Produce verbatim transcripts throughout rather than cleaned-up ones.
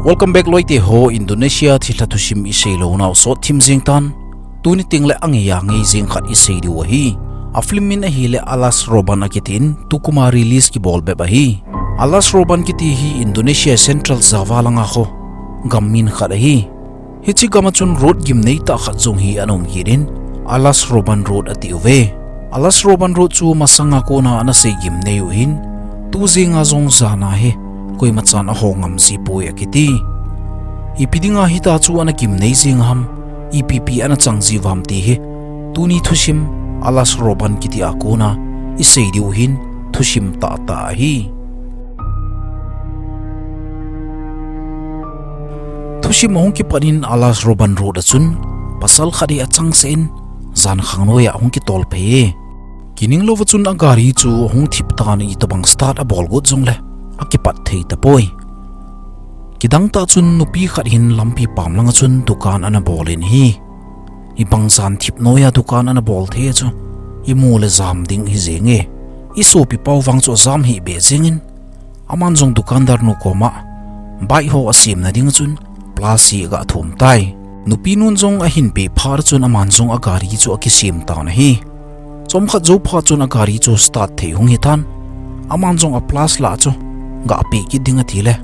Welcome back loite ho, Indonesia thilha thusim isei lounau sot thim jeng tan. Tuni tengle angei angei jeng khat isei diu ahi. A film min ahile Alas Roban akitin, tukum a release kibol bep ahi. Alas Roban kiti hi Indonesia Central Java langa kho gam min khat ahi. Hiche gam a chun road gimnei tah khat jong hi ana um kit in, Alas Roban Road ati uve. Alas Roban Road chu masanga kona ana sei gimnei u hin, tu jenga jong jana hi koima chan ahong ngam ji poi akiti. Ipi dinga hitia chu ana gimnei jeng ham, ipi pi ana chang ji uvam ti hi, tuni thusim Alas Roban kiti a kona isei diu hin thusim tahtah ahi. Thusim ahung kipat in Alas Roban Road a chun pasal khat hi achangseh in jankhang noiya ahung kitol phei e. Kining louva chun agari chu ahung thip tan, itobang start abol got jongle akipat thei tapoi. Kidang tah chun nupi khat hin lampi pam langa chun dukan ana bol in ahi. Hibang jan thip noiya dukan ana bol thei chu imu le jam ding hi jenge. Isopi pau vang chu ajam hih beh jengin, aman jong dukandar nu koma bike ho asemna dinga chun plus hi aga thum tai. Nupi nun jong ahin peh phat chun aman jong agari chu akisem tan ahi. Chomkhat jou phat chun agari chu start thei hung hitan, aman jong a plus lah chu gah peh kit ding atile,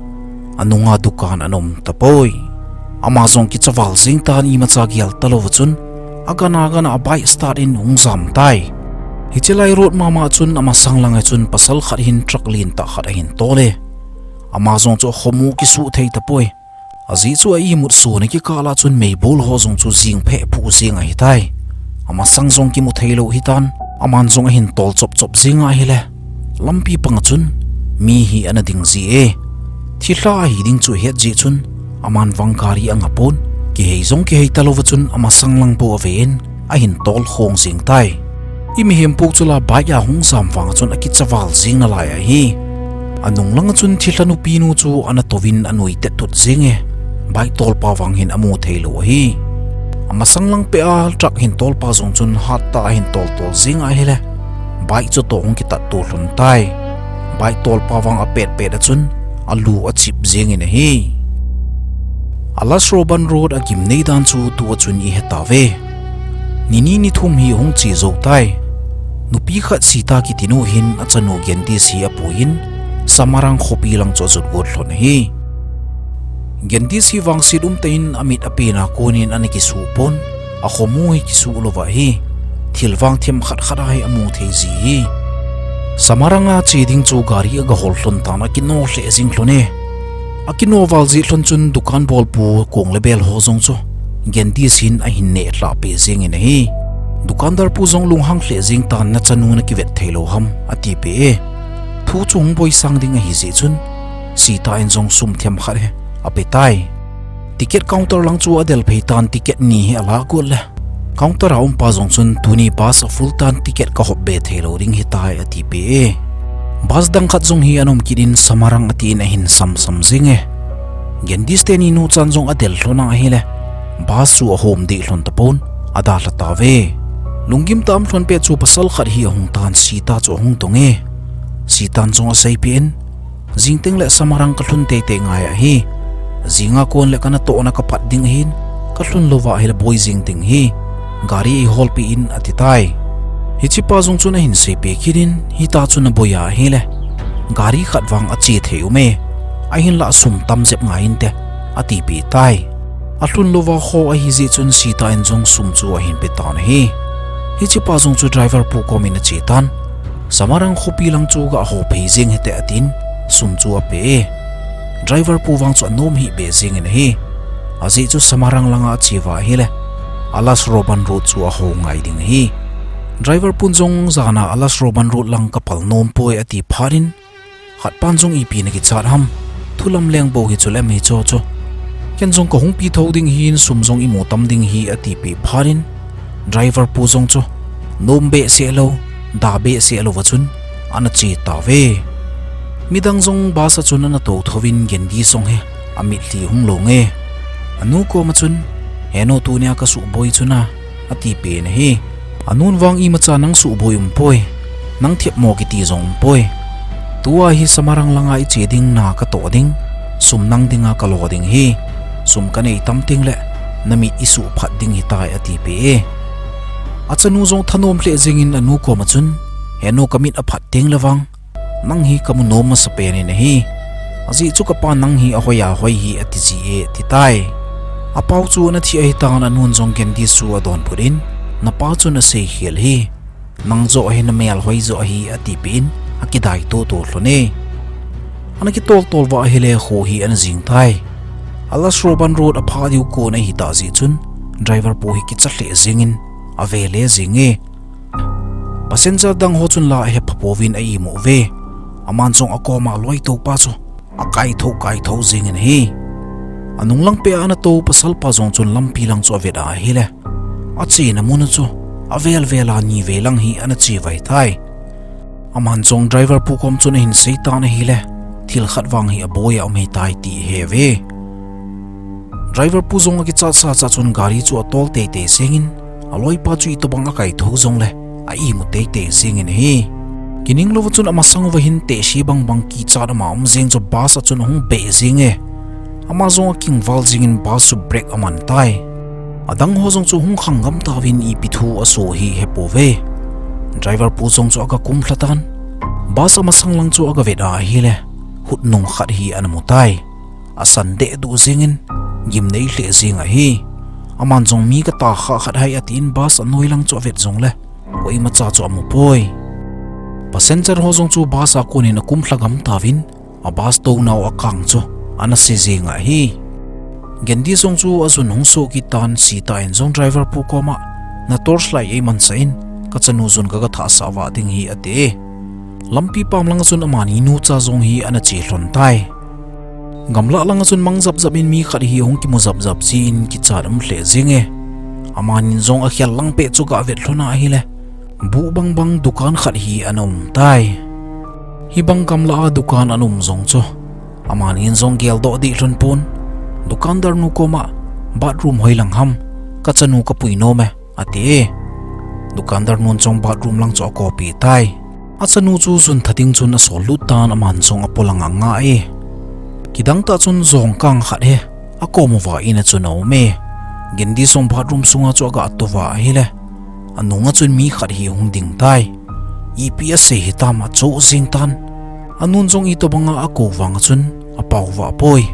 anunga dukan ana um tapoi. Ama jong kichaval jeng tan, imacha gel talouva chun agana gana a bike start in hung jam tai. Hiche lai road mama chun amasang langa chun pasal khat hin truck lentah khat ahin tol e. Ama jong chu akhomu kisuh thei tapoi. Ajeh chu a imut sona kikah lah chun meibol ho jong chu jing pheh phuh jeng ahitai. Amasang jong kimu theilou hitan, aman jong ahin tol chop chop jeng ahile, lampi panga chun mi hi ana ding ji e. Thilha ahi ding chu ahet jeh chun aman vang gari angah pon, kihei jong kihei talouva chun amasang lang bou ave in ahin tol khong jeng tai. Imihem pok chu la bike a hung jam vanga chun akichaval jeng nalai ahi. Anung langa chun thilha nupi nu chu ana touvin anui tettut jenge. Bike tolpa vang hin amu theilou ahi. Amasang lang peh a truck hin tolpa jong chun hattah ahin tol tol jeng ahile, bike chu toh hung kitatto lhon tai. Bike tolpa vang apet pet a chun alu achip jengin ahi. Alas Roban Road agimnei dan chu tua chun ihetauve. Nini nithum hi hung che jou tai. Nupi khat Sita kitinu hin achanu Gendis hi apuiyin, Samarang khopi lang chu ajot got lhon ahi. Gendis hi vangset umtah in amit apena konin ana kisuh pon, akhomu hi kisuh louva ahi. Thil vang themkhat khat a hi amu thei ji ahi. Samarang a che ding chu gari agahol lhon tan, akino lheh jeng lhon e. Akino val jeh lhon chun dukan bolpu kong le bel ho jong chu Gendis hin ahin neh lhah peh jengin ahi. Dukandar pu jong lunghang lheh jeng tan, nachanu nakivet theilou ham, atipeh e. Thu chu hung boisang ding ahi jeh chun, Sita in jong sum themkhat hi apetai. Ticket counter lang chu adel phei tan, ticket ni hi alah got le, counter a umpa jong chun, tuni bus afull tan, ticket kahop be theilou ding ahitai, atipeh e. Bus dang khat jong hi ana um kit in, Samarang atin ahin samsam jenge. Gendis teni nu chan jong adel lhon ahile, bus chu ahom deh lhon tapon, adalha tauve. Lunggim tah a um lhon pet chu pasal khat hi ahung tan, Sita chu ahung donge. Sitan jong aseipeh in, jing tengle Samarang kalhun teitei ngai ahi. Jinga kon le kanatohna kapat ding ahin, kalhun louva ahile boi jeng ding ahi. Gari eiholpeh in, atitai. Hichepa jong chun ahin seipeh kit in, hita chu naboi a ahile, gari khat vang ache thei um e. Ahinlah sum tam jep ngai inte, atipeh tai. Alhun louva kho ahi jeh chun Sita in jong sum chu ahin petan ahi. Hichepa jong chu driver pu komin achetan, Samarang khopi lang chu gaho phei jeng hite, atin sum chu ape e. Driver pu vang chu anom hih beh jengin ahi. Ajeh chu Samarang langa acheuva ahile, Alas Roban Road chu aho ngai ding ahi. Driver pun jong jana Alas Roban Road lang kapal nompoi, ati phat in, khatpan jong ipi nakichat ham, thulam leng bou hi chu lem hi cho cho. Ken jong kahung pe thou ding ahin, sum jong imu tam ding ahi, atipeh phat in, driver pu jong chu nom behseh lou, da behseh louva chun ana che tauve. Midang jong bus a chun ana tou thouvin, Gendis jong hi amitlhi hung longe. Anu koma chun, Henu, tunia kasuboi chu na, atipeh in ahi. Anun vang, Imacha nang suboi umpoi, nang themmo kiti jong umpoi. Tua hi Samarang langa iche ding na katoh ding, sum nang dinga kalo ding ahi. Sum kanei tam tengle namit isuh phat ding ahitai, atipeh e. Achanu jong thanom lheh jengin anu koma chun, He nu, kamit aphat tengle vang nang hi kamu nom masapen in ahi. Ajeh chu kapa nang hi ahoi ahoi hi atiji e, atitai. Apau chu ana thi ahitan, anun jong Candice chu adonbut in, Napa chun asei khel ahi. Nang joh hi namel hoi joh ahi, atipeh in akidai toto lhon e. Ana kitol tol uva ahile kho hi ana jing tai. Alas Roban Road apha diu kon ahitah jeh chun driver pu hi kicha lheh jengin avele jenge. Passenger dang ho chun la ahepha pouvin a-imu uve. Aman jong akoma loitopa chu akaitho kaitho jengin ahi. Anung lang peh a ana tou pasalpa jong chun lampi lang chu avet a ahile, achena mun u chu avel vel a nivei lang hi ana che vai tai. Aman jong driver pu kom chun ahin seitan ahile, thil khat vang hi aboi a um ahitai ti ahe uve. Driver pu jong akichat sa cha chun gari chu atol teitei jengin, aloipa chu itobang akaitho jongle a-imu teitei jengin ahi. Kining louva chun amasang uva hin tehse bangbang kichat ama um jeng chu bus a chun ahung beh jenge. Ama jong akingval jengin bus chu brake aman tai. Adang ho jong chu hung khang gam tauvin ipi thu aso hi ahepouve. Driver pu jong chu aga kumlha tan. Bus amasang lang chu aga vet a ahile, hutnung khat hi ana mu tai. Asan dehduh jengin, gimnei lheh jeng ahi. Aman jong mi kata kha khat hai atin bus anoi lang chu avet jongle, koimacha chu amu poi. Passenger ho jong chu bus a konin akumlha gam tauvin, a bus tounau akang chu ana se jeng ahi. Candice jong chu ajun hung soh kit tan, Sita in jong driver pu koma, Na torchlight eimansah in, kachanu jun kaga thahsah vah ding ahi, ati e. Lampi pam langa chun amani nucha jong hi ana che lhon tai. Gamlah langa chun mang japjap in mi khat hi ahung kimu japjap jeh in kichat um lheh jenge. Amanin jong akhel lang peh chu aga vet lhon a ahile, buh bangbang dukan khat hi ana um tai. Hibang gamlah a dukan ana um jong chu, amanin jong geldoh deh lhon pon, dukandar nu koma, Bathroom hoilang ham, kachanu kapui nom e, ati e. Dukandar nun jong bathroom lang chu akopi tai. Achanu chu juntha ding chun asol lut tan, aman jong apolang anga e. Kidang tah chun jong kang khat hi akom uva in a chun aum e. Candice jong bathroom sunga chu aga touva ahile, anunga chun mi khat hi ahung ding tai. Ipi asei hitam achoh jeng tan. Anun jong itobanga akou vanga chun apao vah poi.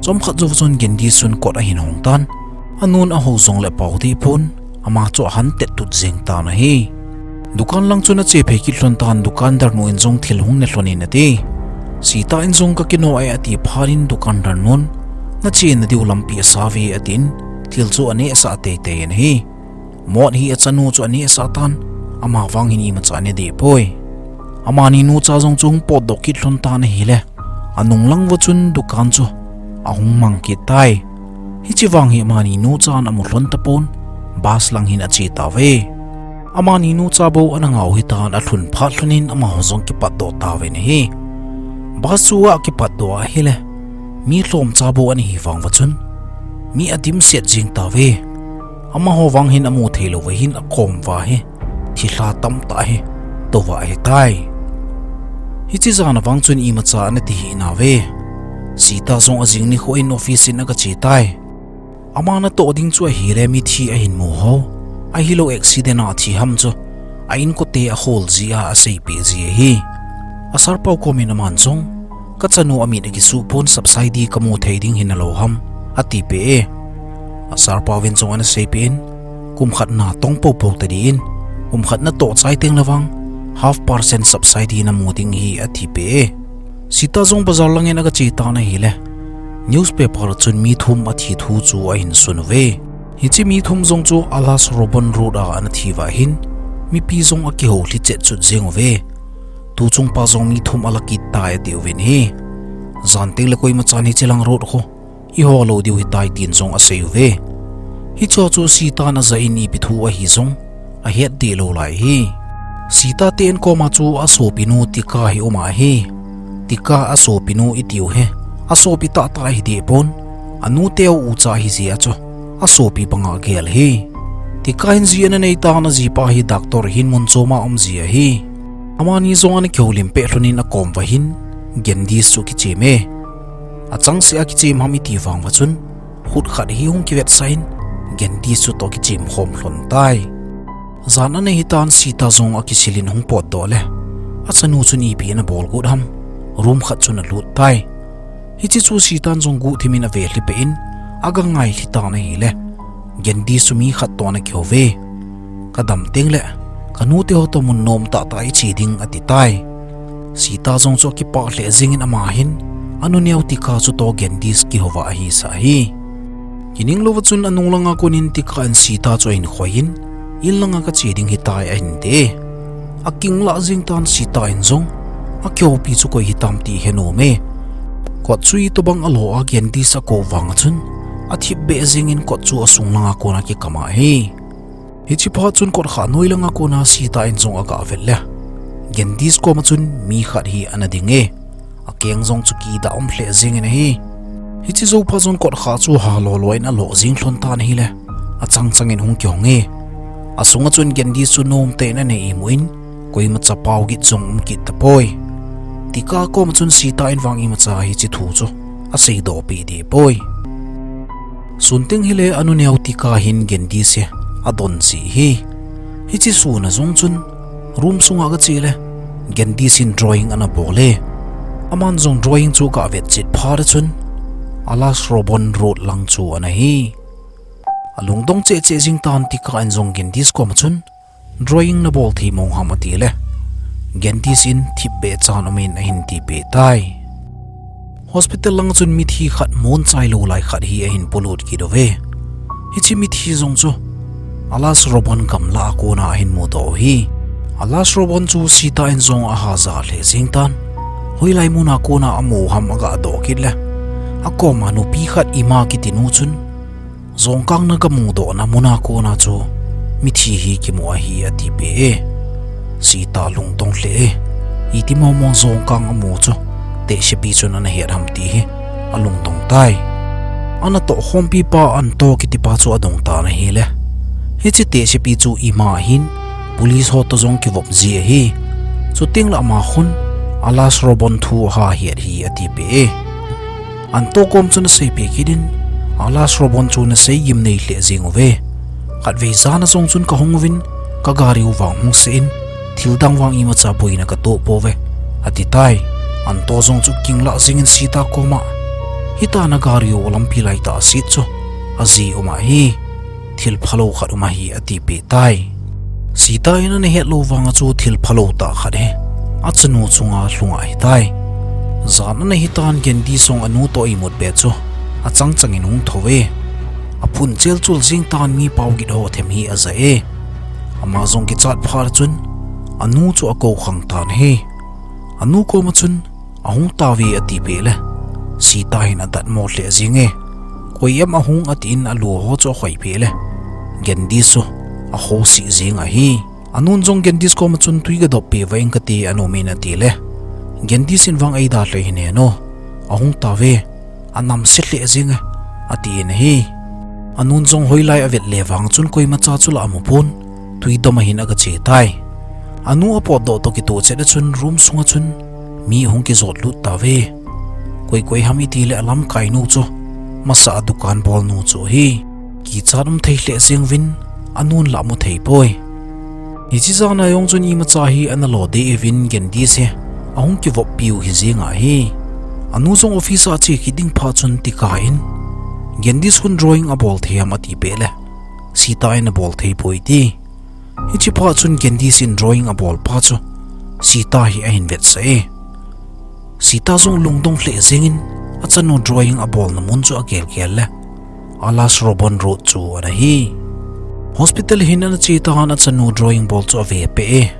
Chomkhat jouva chun Candice chun kot ahin hong tan. Anun ahou jongle apao deh pon, ama chu ahan tettut jeng tan ahi. Dukan lang chun ache phei kit lhon tan, dukandar nu in jong thil hung ne lhon in ati. Sita in jong kakino e ati phat in dukandar nun, Nachena diu lampi asauve, atin, thil chu anehsah teitei in ahi. Mot hi achanu chu anehsah tan, ama vang hin imacha ane deh poi. Amani nucha jong chu hung potdoh kit lhon tan ahile, anung lang uva chun dukan chu ahung mang kit tai. Hiche vang hi amani nuchan amu lhon tapon, bus lang hin ache tauve. Amani nucha bou ana ngah u hitan, alhun phat lhon in amaho jong kipatdoh tauvin ahi. Bus chu akipatdoh ahile, mi lhomcha bou ana hi vang uva chun, mi adimset jeng tauve. Amaho vang hin amu thei louva hin akom uva hi thilha tamtah hi touva ahitai. Hiche jana vang chun imacha ana ti hih nauve. Sita jong ajing nikho in office in aga che tai. Ama natoh ding chu ahile mithi ahin mu ho, ahilou accident a thi ham chu a inkote ahol jeh a aseipeh ji ahi. Asarpau komin aman jong, Kachanu amit akisuh pon, subsidy kamu thei ding hinalou ham, atipeh e. Asarpauvin jong ana seipeh in, kum khat natong poupou tadin, kum khat natoh chai tengle vang, half percent subsidy namu ding ahi, atipeh e. Sita jong bazar langin aga che tan ahile, newspaper a chun mi thum athi thu chu ahin sun uve. Hiche mi thum jong chu Alas Roban Road a ana thiuva hin, mipi jong akihou lhi chetchut jeng uve. Tuchung pa jong mi thum ala kit tai atiuvin ahi. Jan tengle koimachan hiche lang road khu iho lou diu ahitai tin jong asei uve. Hicheho chu Sitan ajah in ipi thu ahi jong ahet deh lou lai ahi. Sita te in koma chu asopinu Tika hi um ahi. Tika asopinu itiu hi asopi tahtah hideh pon, anuteu ucha ahijeh a chu asopi banga gel ahi. Tika hin ji ana neitan, ajipa hi doctor ahin mun choma umji ahi. Amani jong ana kihoulim peh lhonin akom uva hin Candice chu akichem e. Achangseh a kichem ham iti vang uva chun, khut khat hi hung kivetsah in, Candice chu toh kichem khom lhon tai. Jan ana hitan Sita jong akisil in hung potdoh le, achanu chun ipi ana bol got ham, room khat chun alut tai. Hiche chu Sitan jong guhthim in ave lhipeh in, aga ngai lhi tan ahile, Candice chu mi khat toh ana kihouve. Kadam tengle, kanute ho toh mun nom tahtah a iche ding ati tai. Sita jong chu akipah lheh jengin ama hin, anu neo Tika chu toh Candice kihouva ahisah hi. Kining louva chun anung langa konin Tika in Sita chu ahin khoi in, in langa kache ding hitai ahin ti. Aking lah jeng tan Sita in jong, akihoupi chu koi hitam ti he nom e. Kot chu itobang alo a Candice akou vanga chun, athip beh jengin kot chu asung langa kona kikam ahi. Hiche phat chun kot kha noi langa kona Sita in jong aga vet le, Candice koma chun mi khat hi ana ding e. Akeng jong chu kidah um lheh jengin ahi. Hiche jou phat chun kot kha chu ha lolo in alo jeng lhon tan ahile, achang changin hung kihong e. Asunga chun Candice chu nomtah in ana imu in, koimacha pao git jong um kit tapoi. Tika koma chun Sita in vang imacha hiche thu chu aseidoh peh deh poi. Sun teng hile anu neo Tika hin Candice hi adon jeh hi. Hiche sun a jong chun room sunga aga che le, Candice in drawing ana bol e. Aman jong drawing chu aga vet chet phat a chun, Alas Robon Road lang chu ana hi. Alungdong cheh cheh jeng tan Tika in jong Candice koma chun, drawing nabol thei mong ham ati le, Candice in thip beh chan um in ahin tipeh tai. Hospital langa chun mithi khat mon chai lou lai khat hi ahin polut kit uve. Hiche mithi jong chu Alas Robon gamlah a kona ahin mudoh u hi. Alas Robon chu Sita in jong aha ja lheh jeng tan. Hoilai muna kona amu ham aga doh kit le, akoma nupi khat Ima kiti nu chun, jongkang na kamudoh na muna kona chu mithi hi kimu ahi atipeh e. Sita lungdong lheh e. Iti mong mong jongkang amu chu tehsepi chun ana het ham ti hi alungdong tai. Ana tohkhompi pa Anto kiti pa chu adong tan ahile, hiche tehsepi chu Ima hin police ho toh jong kivop ji ahi. Chuteng le ama khun Alas Robon thu aha het hi atipeh e. Anto kom chun aseipeh kit in, Alas Robon chu nasei gimnei lheh jeng uve. Khatvei jan a jong chun kahung uvin, kagari u vang hung se in, thildang vang imacha boina katoh pouve, ati tai. Anto jong chu kinglah jengin Sita koma, hitia nagari u lampi laitah set chu aji um ahi. Thil phalou khat um ahi atipeh tai. Sita in ana hetlou vanga chu thil phalou tah khat hi achanu chunga lhung ahitai. Jan ana hitan Candice jong anu toh imut be chu achang changin hung thou e. Aphun chel chul jeng tan mi pao git ho them hi aja e. Ama jong kichat phat chun anu chu akou khang tan ahi. Anu koma chun, ahung tauve atipeh le, Sita hin adatmo lheh jeng e. Koi em ahung atin alu ho chu akhoipeh le, Candice chu akhousih jeng ahi. Anun jong Candice koma chun twi gadoppeh uva ing kati anom in atile, Candice in vang eidalha hih in o, ahung tauve, anamse lheh jeng e, atin ahi. Anun jong hoilai avet le vang chun koimacha chu la amupon, twi dom ahin agache tai. Anu apotdoh toh kitoh chet a chun room sunga chun mi ahung kijot lut tauve. Koi koi ham itile alamkainu chu, masa a dukan bolnu chu ahi. Kichat um thei lheh jeng uvin, anun la amu thei poi. Hiche jana jong chun imacha hi ana lo deh uvin Candice hi ahung kivoppiu hijeng ahi. Anu jong office a che kit ding phat chun Tika in, Candice khun drawing abol thei ham atipeh le, Sita in abol thei poi ati. Hiche phat chun Candice in drawing abolpa chu Sita hi ahin vetsah e. Sita jong lungdong lheh jengin achanu drawing abolna mun chu agelgel le, Alas Robon Road chu ana hi. Hospital hin ana che tan achanu drawing bol chu avepeh e.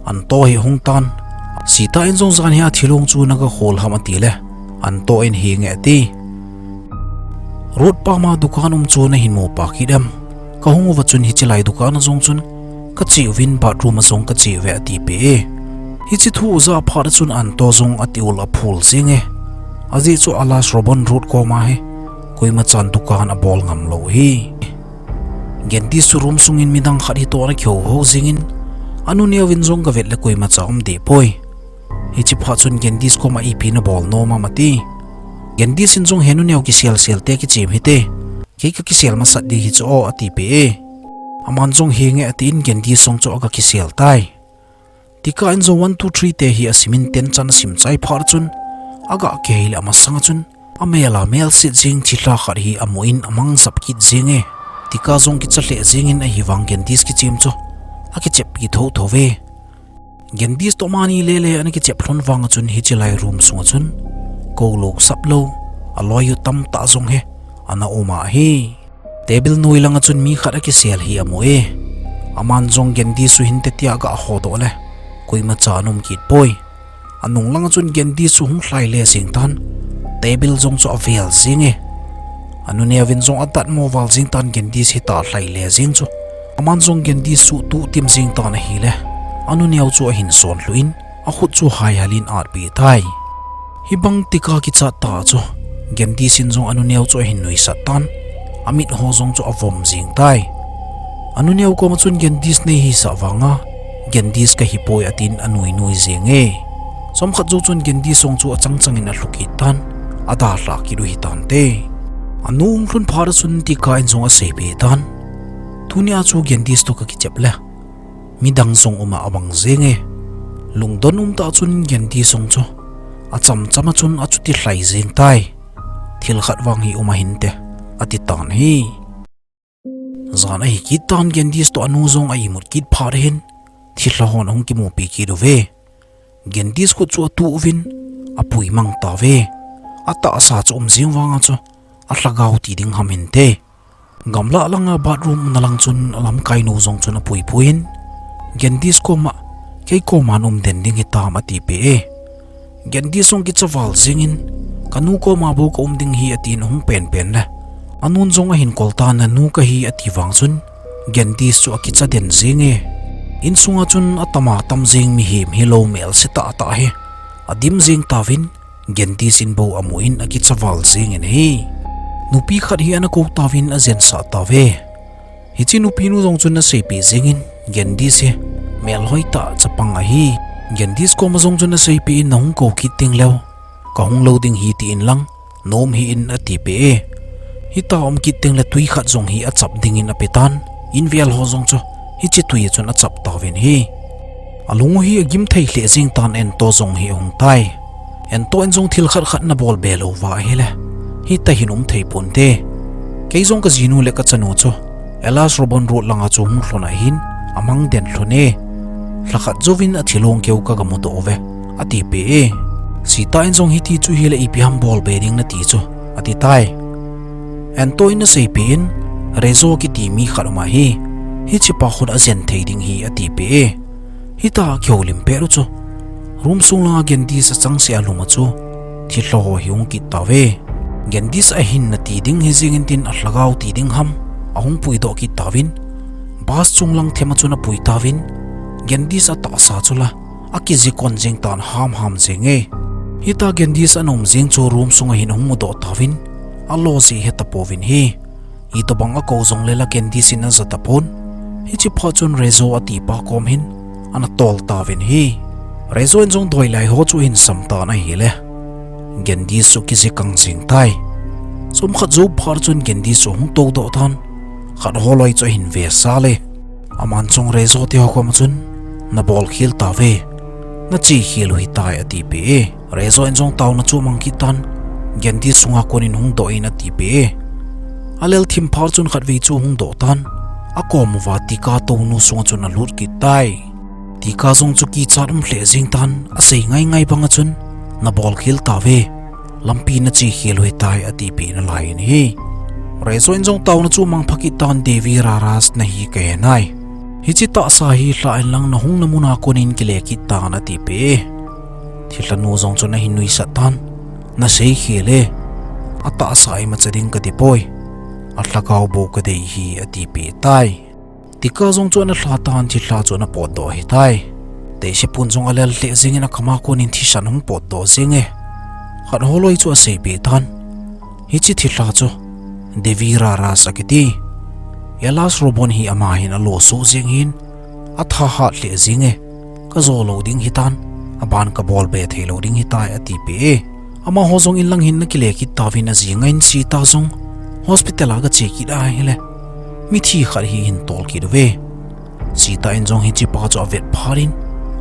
Anto hi ahung tan, Sita in jong jan hi athilong chu nagakhol ham atile, Anto in henge ati. Road pama dukan um chu nahin mupa kit em? Kahung uva chun hichelai dukan a jong chun kache uvin bathroom a jong kache uve atipeh e. Hiche thu ajah phat a chun Anto jong atiul aphul jeng e. Ajeh chu Alas Robon Road koma hi koimachan dukan abol ngam lou ahi. Candice chu room sungin midang khat hitoh ana kihouhou jengin, anu neovin jong gavet le koimacha um deh poi. Hiche phat chun Candice koma ipi nabol nom am ati. Candice in jong, "He nu neo kiselsel te kichem hite. Kei kakisel masat ding hi chu o," atipeh e. Aman jong, "Henge," atin Candice jong chu aga kisel tai. Tika in jong one, two, three te hi asimin ten chan asim chai phat chun, aga kihei le amasang chun, amel a melset jing thilha khat hi amun amang sap kit jenge. Tika jong kicha lheh jingin ahivang Candice kichem chu akichep pi thotho ve. Candice toh amani lele ana kichep lhon vang chun hiche lai room sunga chun koulou saplou, aloi u tamtah jong hi ana um ahi. Table noi langa chun mi khat akisel hi amu e. Aman jong Candice chu hinte tia aga hodoh le, koima cha ana um kit poi. Anung langa chun Candice chu hung lhai le jing tan. Table jong chu avel jing e. Anu neovin jong adatmo val jing tan Candice hita lhai le jing chu. Aman jong Candice chu tuh tim jing tan ahile, anu neo chu ahin son lhuh in, akhut chu haihalin atpeh tai. Hibang tika kichat ta chu, Candice in jong anu neo chu ahin nuisat tan, amit ho jong chu avom jing tai. Anu neo koma chun Candice nei hisah vanga, Candice kahi poi atin anui nui jing e. Chomkhat jou chun Candice jong chu achang changin alhu kit tan, adalhah kit u hitante. Anu um lhun phat chun tika in jong aseipeh tan. Tunia chu Candice toh kakichep le, midang jong uma abang jing e. Lungdon umtah chun Candice jong chu achamchama chun achuti lhai jing tai. Thil khat vang hi uma hinte, ati tan ahi. Jan ahi kit tan Candice toh anu jong a imut kit phat hin, thilha hon ahung kimupi kit uve. Candice khut chu atuh uvin, apui mang tauve. Atahsa chu um jing vanga chu, alhagao ti ding ham hinte. Gamlah langa bathroom ana lang chun alamkai nu jong chun apui pui in, Candice koma, "Kei koma naum den ding hitam?" atipeh e. Candice jong kicha val jingin, "Kanu koma bou kaum ding hi," atin ahung penpen le, anun jong ahin kol tan, "Nanu kahi," ati vang chun, Candice chu akicha den jing e. Insunga chun atama tam jing mihem hilou melse tahtah hi adim jing tauvin, Candice in bou amun akicha val jingin ahi. Nupi khat hi ana kou tauvin ajensah tauve. Hiche nupi nu jong chun aseipeh jingin, Candice hi melhoi tah chapang ahi. Candice koma jong chun aseipeh in, "Nahung kou kit ding leu, kahung lou ding hi ti inlang, naum hih in," atipeh e. Hita um kit teng le tui khat jong hi achap dingin apetan, invel ho jong chu hiche tui a chun achap tauvin ahi. Alung u hi agim thei lheh jing tan Anto jong hi ahung tai. Anto in jong thil khat khat nabol be louva ahile, hita hin um thei ponte. Kei jong kajinu le kachanu chu Hellas Robon Road langa chu hung lhon ahin, amang den lhon e. Lhakhat jouvin athilong keu kagamudoh uve, atipeh e. Sita in jong hiti chu hile ipi ham bol be ding nati chu, ati tai. Anto in aseipeh in, Rezo kiti mi khat um ahi. Hichepa khut ajen thei ding hi, atipeh e. Hita kihoulim pet u chu, room sung langa Candice achangseh a lum a chu, thilha ho hi hung kit tauve. Candice ahin nati ding hi jingin tin alhagao ti ding ham, ahung puidoh kit tauvin, bus chung lang them a chun apui tauvin, Candice atahsa chu la, akiji kon jing tan hamham jing e. Hita Candice ana um jing chu room sunga hin ahung mudoh tauvin, alo jeh hetapouvin ahi. Itobang akou jongle la Candice in aja tapon. Hichepha chun Rezo atipa kom hin ana tol tauvin ahi. Rezo in jong doilai ho chu ahin sam tan ahile, Candice chu kiji kang jing tai. Chomkhat jou phat chun Candice chu ahung toudoh tan, khat holoi chu ahin vesal e. Aman jong Rezo te ho koma chun, "Nabol khel tauve, nache khel u hitai," atipeh e. Rezo in jong taona chu amang kit tan, Candice sunga konin hungdoh in atipeh e. Alel thim phat chun khatvei chu ahungdoh tan, akom uva Tika tounu sunga chun alut kit tai. Tika jong chu kichat um lheh jing tan, asei ngai ngai banga chun, "Nabol khel tauve, lampi nache khel u hitai," atipeh nalaiyin ahi. Rezo in jong taona chu amang pha kit tan, "Devi Raras nahi kahe nai. Hiche tahsa hi lhah inlang nahungna muna konin kile kit tan," atipeh e. Thilhanu jong chun ahin nuisat tan, "Nasei khel e, atahsa imacha ding kati poi, alhagao bou kadei hi," atipeh tai. Tika jong chu ana lha tan, thilha chu ana potdoh ahitai. Teisepun jong alel lheh jingin akhama konin thisan ahung potdoh jing e. Khat holoi chu aseipeh tan, "Hiche thilha chu Devi Raras akiti, Hellas Robon hi ama hin alo soh jeng hin, athahat lheh jing e, kajo lou ding hitan, aban kabol be thei lou ding hitai," atipeh e. Amaho jong inlang hin ana kile kit tauvin ajing in Sita jong hospital a aga che kit ahile, mithi khat hi ahin tol kit uve. Sita in jong hichepa chu avet phat in,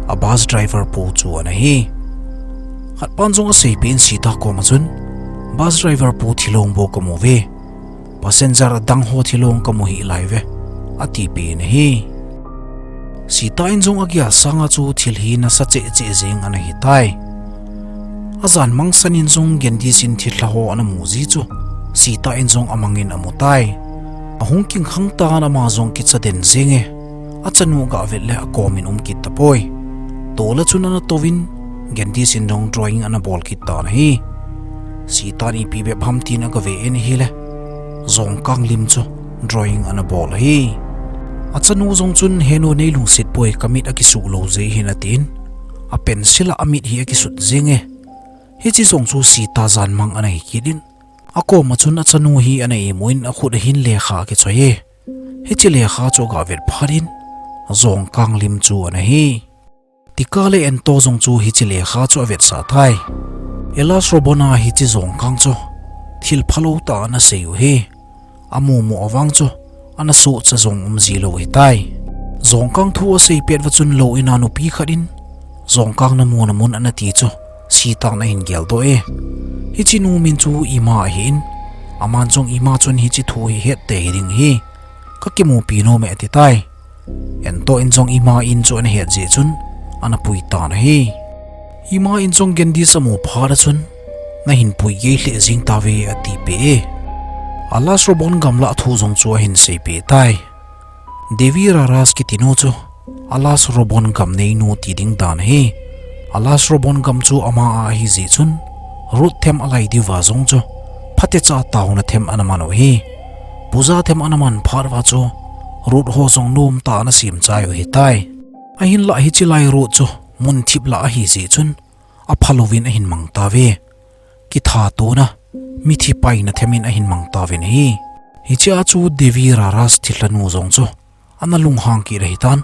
a bus driver pu chu ana hi. Khatpan jong aseipeh in Sita koma chun, bus driver pu thilong bou kamu uve. Passenger adang ho thilong kamu hih lai uve, atipeh in ahi. Sita in jong agel sanga chu thil hi nasa cheh cheh jeng ana hitai. Ajan mangsan in jong Candice in thilha ho ana mu ji chu Sita in jong amang in amu tai. Ahung kingkhang tan ama jong kicha den jenge. Achanu aga vet le akom in um kit tapoi. Tol a chun ana touvin, Candice in jong drawing ana bol kit tan ahi. Sita in ipi bep ham tin aga ve in ahile, jongkang lim chu drawing ana bol ahi. Achanu jong chun, "He nu, nei lungset poi, kamit akisuh lou jeh hin," atin, a pencil a amit hi akisut jenge. Hiche jong chu Sita jan mang ana hi kit in, akoma chun achanu hi ana imu in akhut ahin lekha akichoi e. Hiche lekha chu aga vet phat in, jongkang lim chu ana hi. Tika le Ento jong chu hiche lekha chu avetsah tai. Hellas Robon a hiche jongkang chu thil phalou tah ana sei u hi. Amu mu avang chu ana sohcha jong um ji lou hitai. Jongkang thu asei pet uva chun lou in a nupi khat in jongkang namu namun ana ti chu Sita in ahin geldoh e. Hiche nu min chu Ima ahin, aman jong Ima chun hiche thu hi het tei ding ahi. Kakimupi nom e ati tai. Ento in jong Ima in chu ana het jeh chun ana pui tan ahi. Ima in jong Candice amu phat a chun, "Nahin pui gei lheh jeng tauve," atipeh e. Hellas Robon gamlah thu jong chu ahin seipeh tai. Devi Raras kiti nu chu Hellas Robon gam neinu ti ding dan ahi. Hellas Robon gam chu ama a ahi jeh chun, rut them alai diuva jong chu phatecha taona them ana man u ahi. Puja them ana man phat uva chu rut ho jong nomtah ana sem chai u ahitai. Ahinlah hiche lai rut chu mun thip lah ahi jeh chun, aphalouvin ahin mang tauve. Kithatona, mithi paina them in ahin mang tauvin ahi. Hichea chu Devi Raras thilha nu jong chu ana lunghang kit ahitan.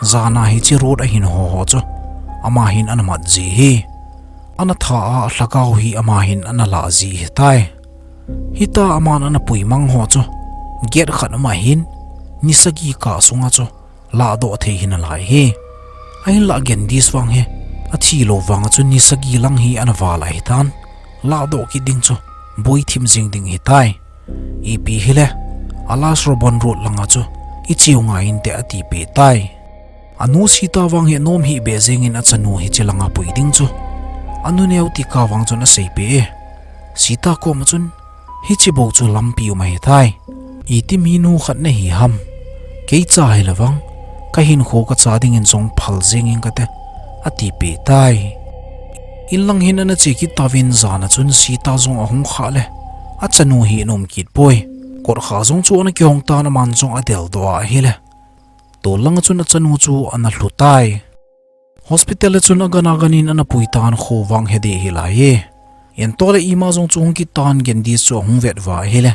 Jan a hiche rut ahin ho ho chu ama hin ana mat ji ahi. Ana tha a, alhagao hi ama hin ana lah ji ahitai. Hitia aman ana pui mang ho chu gate khat um ahin, ni sagi kah sunga chu lahdoh thei ahi nalai ahi. Ahinlah Candice vang hi athi lou vang a chun ni sagi lang hi ana val ahitan. Lahdoh kit ding chu boi thim jing ding ahitai. Ipi hile, Hellas Robon rut langa chu icheu ngai inte atipeh tai. Anu Sita vang hi anom hih beh jeng in achanu hiche langa pui ding chu anu neo Tika vang chun aseipeh e. Sita koma chun, "Hiche bou chu lampi um ahitai. Iti minu khat nahi ham. Kei cha hile vang, kahinkho kacha ding in jong phal jeng ing kate," atipeh tai. Inlang hin ana che kit tauvin jan a chun Sita jong ahung khah le, achanu hi ana um kit poi. Kotkha jong chu ana kihong tan aman jong adeldoh a ahile, tol langa chun achanu chu ana lhu tai. Hospital a chun agan agan in ana pui tan kho vang he ding hilai e. Ento le Ima jong chu hung kit tan Candice chu ahung vet uva ahile,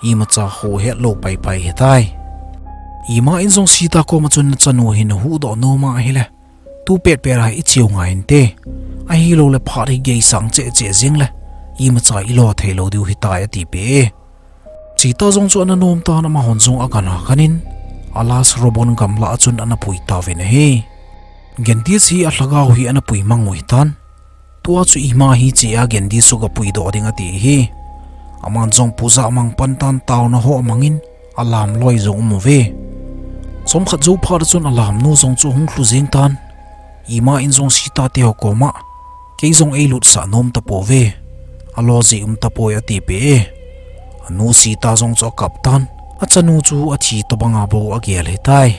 imacha kho hetlou paipai ahitai. Ima in jong Sita koma chun achanu hi nahuhdoh nom a ahile, tu petpet a icheu ngai inte. Ahilou le phat hi geisang cheh cheh jeng le, imacha ilo thei lou diu ahitai atipeh e. Sita jong chu ana nom tan amahon jong agan agan in, Hellas Robon gamlah a chun ana pui tauvin ahi. Candice hi alhagao hi ana pui mang u ahitan. Tua chu Ima hi chea Candice chu aga puidoh ding ati ahi. Aman jong puja amang pan tan taona ho amang in alam loi jong um uve. Chomkhat jou phat a chun alam nu jong chu ahung lhu jeng tan. Ima in jong Sita te ho koma, "Kei jong eilutsah nom tapouve. Alo jeh um tapoi," atipeh e. Anu Sita jong chu akap tan, achanu chu athi tobanga bou agel ahitai.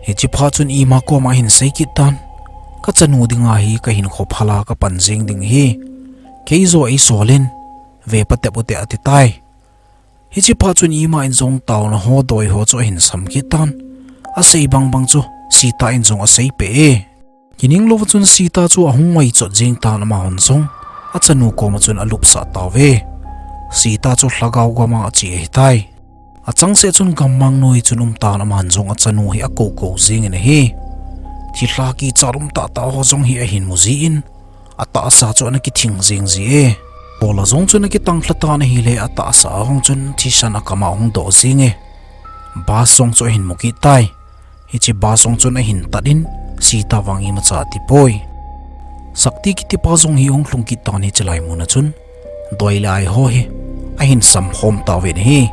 Hiche phat chun Ima koma ahin sei kit tan, "Kachanu dinga hi kahinkho phal a kapan jeng ding ahi. Kei joh eisol in, ve patep ute," ati tai. Hiche phat chun Ima in jong taona ho doi ho chu ahin sam kit tan. Asei bang bang chu Sita in jong aseipeh e. Kining louva chun Sita chu ahung ngaichot jeng tan amahon jong achanu koma chun alupsah tauve. Sita chu lhagao gama ache ahitai. Achangseh chun gammang noi chun um tan aman jong achanu hi akou kou jeng in ahi. Thilha kichat um tah tah ho jong hi ahin mu jin, atahsa chu ana kithing jing ji e. Pawl a jong chun akitang lha tan ahile, atahsa a jong chun thisan akam a ahung doh jing e. Bus jong chu ahin mu kit tai. Hiche bus jong chun ahin tat in, Sita vang imacha ati poi. Sakti kitipa jong hi ahung lhung kit tan hiche lai mun a chun doi le ai ho hi ahin samkhom tauvin ahi.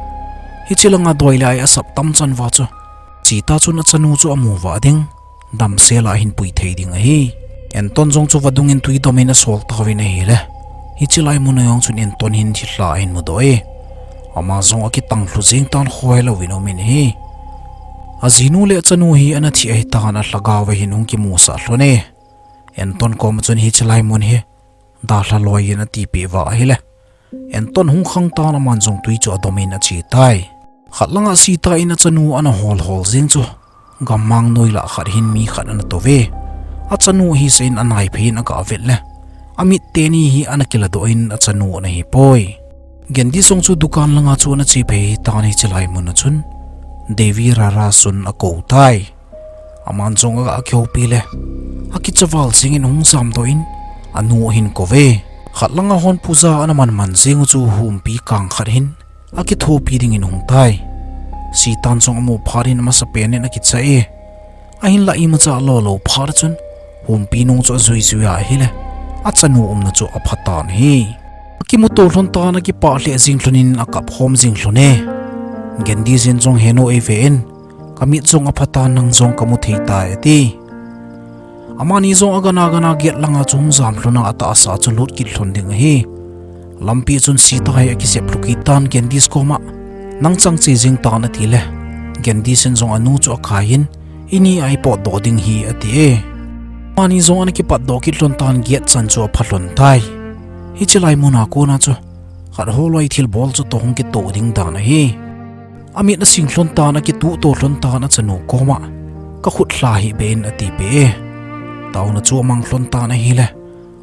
Hiche langa doi le ai asap tam chan uva chu Sita chun achanu chu amu uva ding, damsel a ahin pui thei ding ahi. Anton jong chu vadung in tui dom in asol tauvin ahile, hiche lai mun a jong chun Anton hin thilha ahin mudoh e. Ama jong akitang lhu jing tan, khohe louvin aum in ahi. Ajinu le achanu hi ana thi ahitan, alhagao a hin ahung kimusah lhon e. Anton koma chun hiche lai mun hi dalha loi in atipeh uva ahile, Anton hung khang tan, aman jong tui chu adom in ache tai. Khat langa Sita in achanu ana hol hol jing chu, gammang noi lah khat hin mi khat ana tou ve. Achanu ahi seh in anaiphei in aga vet le, amit teni hi ana kiladoh in achanu ana hi poi. Gandhi jong chu dukan langa chu ana chephei tan, hiche lai mun a chun Devi Rara Sun akou tai. Aman jong aga kihoupi le, akicha val jing in ahung jamdoh in, anu ahin kou ve. Khat langa hon puja ana man man jing u chu humpi kang khat hin akithopi ding in ahung tai. Sitan jong amu phat in amasapen in akicha e. Ahinlah imacha alo lou phat chun, humpi nung chu ajui jui ahile, achanu umna chu apha tan ahi. Akimuto lhon tan, akipah lheh jing lhon in akap khom jing lhon e. Gandhi jin jong, "He nu, eive in, kamit jong apha tan, nang jong kamu thei tai," ati. Amani jong agana gana gate langa chu ahung jam lhon a, atahsa chu lut kit lhon ding ahi. Lampi chun Sita hi akisep lhu kit tan Gandhi koma, "Nang chang che jing tan," ati le, Gandhi in jong anu chu akai in, "Ini a ipotdoh ding hi," ati e. Amani jong ana kipatdoh kit lhon tan, gate chan chu apha lhon tai. Hiche lai mun a kona chu khat holoi thilbol chu toh hung kitoh ding dan ahi. Amit asing lhon tan, akituh to lhon tan, achanu koma, "Kakhut lha hih beh in," atipeh e. Taona chu amang lhon tan ahile,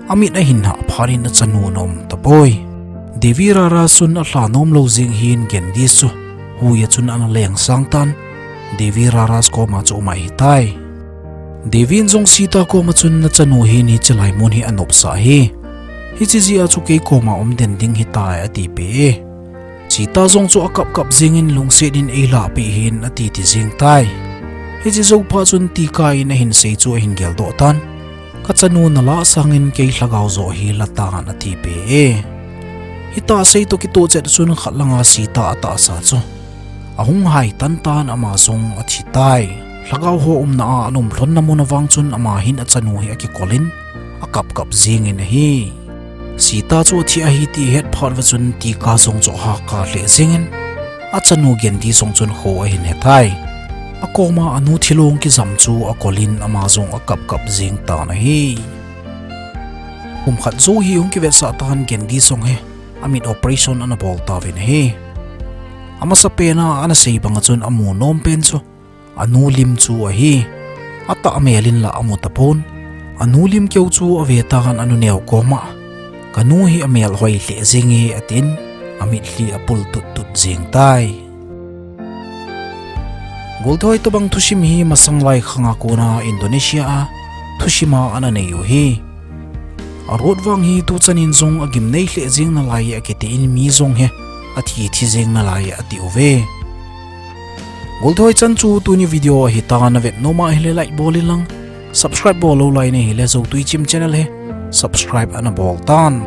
amit ahin hah phat in achanu ana um tapoi. Devi Rara Sun alha nom lou jing hin Gandhi chu hui a chun ana leng sang tan, Devi Rara koma chu um ahitai. Devi in jong Sita koma chun, "Nachanu hin hiche lai mun hi anopsah ahi. Hiche jeh a chu kei koma um den ding ahitai," atipeh e. Sita jong chu akap kap jing in, "Lungset in eilahpeh hih in," ati ti jing tai. Hiche jou phat chun Tika in ahin sei chu ahin geldoh tan, "Kachanu nalah sangin kei lhagao joh hi la tan," atipeh e. Hitia sei toh kitoh chet chun khat langa Sita atahsa chu ahung hai tan tan, ama jong athi tai. Lhagao ho umna a ana um lhonna mun a vang chun ama hin achanu hi akikol in, akap kap jing in ahi. Sita chu athi ahi ti ahet phat uva chun Tika jong chu ahahkar lheh jing in, achanu Gandhi jong chun kho ahin he tai. Akoma anu thilong kijam chu akol in, ama jong akap kap jing tan ahi. Kum khat jou hi ahung kivetsah tan, Gandhi jong hi amit operation ana bol tauvin ahi. Amasapen a ana sei bang a chun amu nom pen chu anu lim chu ahi. Atah mel in la amu tapon. Anu lim keu chu ave tan, anu neo koma, "Kanu hi amel hoi lheh jing e," atin, amitlhi apul tut tut jing tai. Goltehoi tobang thusim hi masang lai khang a kona Indonesia a thusim a ana nei u ahi. Arut vang hi tuchan in jong agimnei lheh jing nalai e akiti in, mi jong hi athi thi jing nalai e ati uve. Goltehoi chan chu tuni video ahitan, navet nom ahile like bol in lang, subscribe bol lou lai nahile Joutui Chim channel hi subscribe ana bol tan.